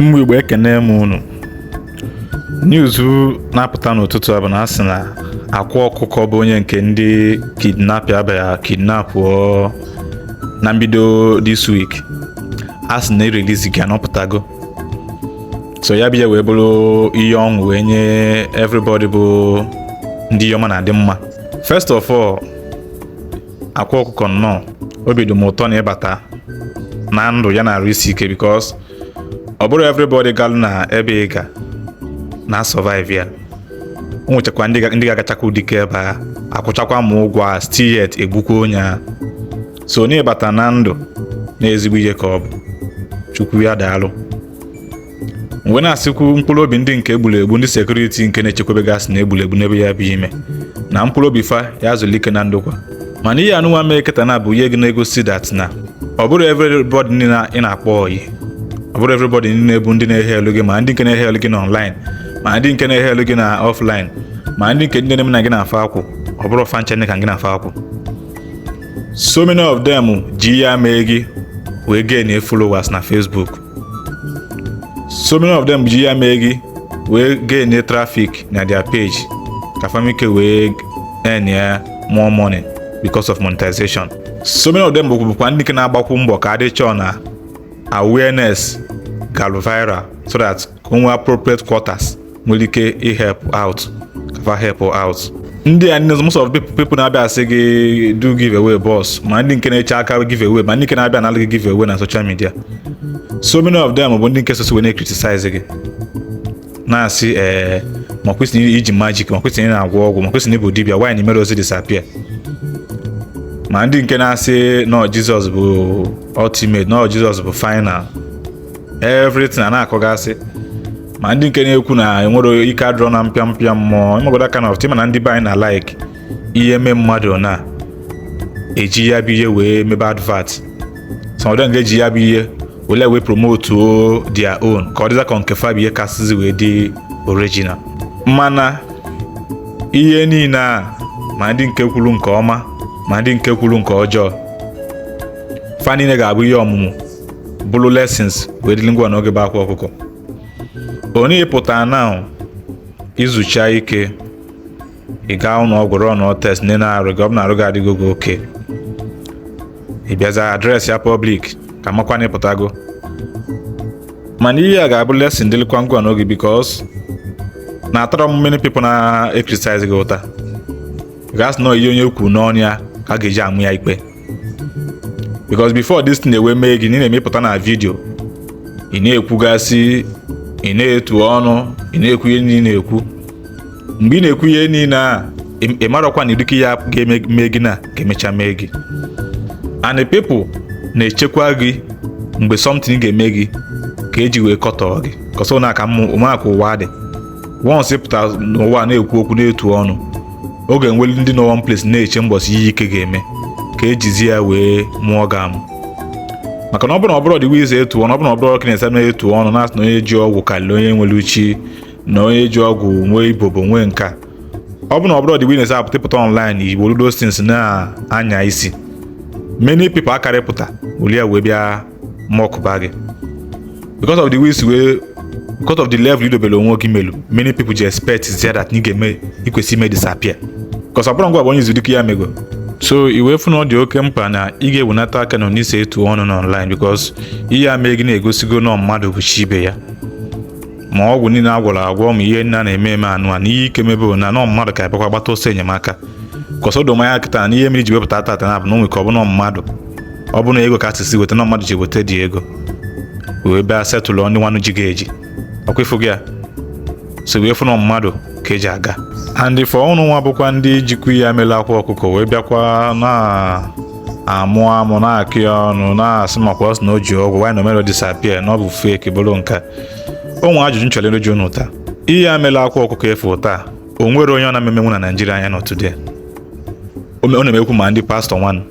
Ụmụ Igbo, ekene m unu. News na-apụta n'ụtụtụ a bụ na a sị na Akwa Ọkụkọ bụ onye nke ndị kidnapper bịara kidnapụọ na mbido this week, a sị na e-release gị anọpụtago. So ya bịa wee bụrụ ihe ọṅụ wee nye everybody bụ ndị ihe ọma na-adị mma. First of all, Akwa Ọkụkọ, nnọọ, obi dị m ụtọ na ịbata na ndụ ya na-arụ isi ike, because ọ bụrụ everybody galụ na ebe ị ga na survive ya. O nwechakwa ndị ga-agachakwa ụdịka ebe a akwụchakwa ma ụgwọ a, still yet egbukwa onye a. So na ịbata na ndụ na ezigbo ihe ka ọ bụ. Chukwu ya daalụ. Mgbe na-asịkwu mkpụrụ obi ndị nke egburu egbu, ndị security nke na-echekwebe gasị na egburu egbu n'ebe ya bụ ime na mkpụrụ obi fa ya zụlike na ndokwa. Mana ihe anụnwa mee kịta na bụ ihe gị na-egosi that na ọ bụrụ everybody niile ị na-akpọ oyi, ọ bụrụ everybody niile bụ ndị na-ehe elu gị, ma ndị nke na-ehe elu gị na online, ma ndị nke na-ehe elu gị na offline, ma ndị nke ndị na-eme na gị na-afa akwụ, ọ bụrụ fa nche ka gị na-afa akwụ. So many of them ji ya mee gị wee gain followers na Facebook. So many of them ji ya mee gị wee gain traffic na their page, ka famike wee earn ya more money because of monetization. So many of them bụkwa ndị nke na-agbakwu mbọ ka adị chọọ na awareness galụ viral, so that ka o nwee appropriate quarters nwere ike i-help out, ka fa help out. Ndị a niile, most of the people na-abịa asị gị do give away boss, ma ndị nke na-eche aka give away, ma ndị nke na-abịa analụ gị give away na social media, so many of them bụ ndị nke sosi wee na-criticize gị, na-asị ee, ma kwesịrị iji magic, ma kwesịrị ị na-agwọ ọgwụ, ma kwesịrị ịbụ dibịa, why na mere ozi disappear, ma ndị nke na-asị nọ Jizọs bụ ultimate, nọ Jizọs bụ final everything a na-akọgasị, ma ndị nke na-ekwu na enwere ike adịrọ na mpịa mpịa mmụọ ịmagodo kind of thing. Mana ndị be anyị na like ihe mee mmadụ na eji ya bụ ihe wee mebe advert. Some of them ga-eji ya bụ ihe wele wee promote their own, ka ọ dịza ka nke fa bụ ihe kasịzi wee dị original. Mana ihe niile a, ma ndị nke kwuru nke ọma, ma ndị nke kwuru nke ọjọọ, fa niile ga-abụ ihe ọmụmụ, bụrụ lessons wee dịrị ngwa n'oge bụ Akwa Ọkụkọ. Onye pụtara now izucha ike, ị gaa ụlọ ọgwụ, run test, nne na-arụ gị, ọ bụ na arụ gị adịgo gị oke, ị bịaza address ya public ka makwa na ịpụtago. Mana ihe a ga-abụ lesson dịrịkwa ngwa n'oge, because na atọrọ m many people na-criticize gị ụta gasị nọ ihe onye kwu n'ọnụ ya ka a ga-eji amụ ya ikpe, because before this thing ewe mee gị, ị na-emepụta na video, ị na-ekwugasị, ị na-etu ọnụ, ị na-ekwu ihe niile na-ekwu. Mgbe ị na-ekwu ihe niile a, ị marọkwa na ịdịka ya ga-eme gị na ga-emecha mee gị, and the people na-echekwa gị mgbe something ga-eme gị ka eji wee kọtọọ gị kọsọ na aka ụmụaka. Ụwa dị, once pụta n'ụwa na-ekwu okwu, na-etu ọnụ, oge nwere ndị nọ one place na-eche mbọsị ihe ike ga-eme ka ejizi ya wee mụọ gị amụ. Maka na ọ bụrụ na ọ bụrụ ọdịwa ize etu ọnụ, ọ bụrụ na ọ bụrụ ọkụ na-etu ọnụ na-asị na onye ji ọgwụ karịrị onye nwere uchi, na onye ji ọgwụ nwee ibobo nwee nka, ọ bụrụ na ọ bụrụ ọdịwa na-ese apụta pụta online igbo those things na-anya isi, many people akarịpụta wuli ya wee bịa mọkụba gị because of the ways wee, because of the level idobere onwe gị melu. Many people ji expect there that ị ga-eme ikwesị ime disappear, because ọ bụrụ ngwa bụ onye izu dịka ya mego. So iwe fụ na ọ dị oke mkpa na ị ga-ewenata aka na n'ise etu ọnụ na online, because ihe a mee gị na-egosigo nọ mmadụ bụ chi ibe ya, ma ọgwụ niile a gwọrọ agwọ, ma ihe nne a na-eme eme anụ a na ihe ike mebe na nọ mmadụ ka ebekwa gbata ọsọ enyemaka kọsọ mmanya kịta na ihe mere iji wepụta tata na abụ na onwe ka ọ bụ nọ mmadụ, ọ bụ na ego ka asịsị weta nọ mmadụ ji weta dị ego wee bịa setụlụ ndị nwanụ ji ga-eji ọkwa ịfụ gị ya. So wee fụ na mmadụ ka eji aga. And for ụnụ nwa bụkwa ndị jikwa ya mere Akwa Ọkụkọ wee bịakwa na-amụ amụ, na-akụ ya ọnụ, na-asị makwa ọ sị na o ji ọgwụ why na omero disappear, na ọ bụ fake, bụrụ nke o nwe ajụjụ nchọrọ ịjụ unu taa. Ihe a mere Akwa Ọkụkọ efu taa, o nwere onye ọ na-emenwu na Naijiria anya nọ today? Ọ na-emekwu ma ndị pastọ nwanụ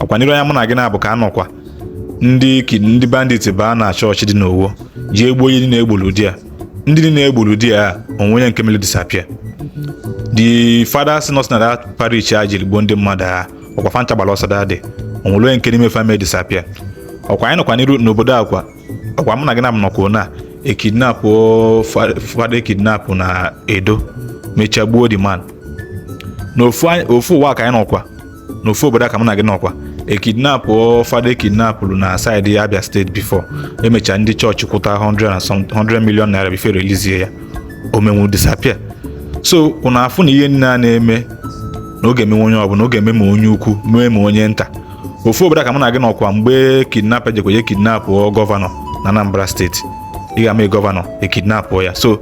ọkwa n'iru anya mụ na gị na-abụ ka anọkwa ndị bandit baa na chọọchị dị n'Owo ji egbuo onye niile egburu di ya, ndị niile egburu di ya, onwe onye nke mere disappear? The father si nọ na that parish a jiri gbuo ndị mmadụ ha, ọkwa fancha gbara ọsọ dadị, onwere onye nke n'ime family disappear? Ọkwa anyị nọkwa n'iru n'obodo akwa. Ọkwa mụ na gị na m nọkwa na ekidnapụ fada, ekidnapụ na Edo, mechaa gbuo the man. N'ofu ofu ụwa ka anyị nọkwa, n'ofu obodo a ka mụ na gị nọkwa, ekidnapụ fada, ekidnapụrụ na side Abia State before emechaa ndị chọọchị kwụta 100 and some 100 million naira before release ya, omenwu disappear. So unu afụ na ihe nne a na-eme na oge emenwe onye ọbụla, oge eme ma onye ukwu mee ma onye nta. Ofu obodo a ka mụ na gị nọkwa mgbe kidnap ejekwa je kidnapụ governor na Anambra State. Ị ga-ama governor ekidnapụ ya. So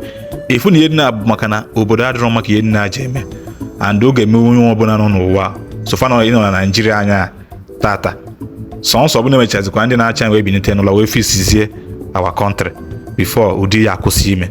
ịfụ na ihe dị na bụ maka na obodo adịrọ maka ihe nne a ji eme, and oge emenwe onye ọbụla nọ n'ụwa. So fa nọ ịnọ na Naijiria anya tata, sọnsọ ọbụla emechazikwa ndị na-achị anyị wee binite n'ụlọ wee fisizie our country before ụdị ya akwụsị ime.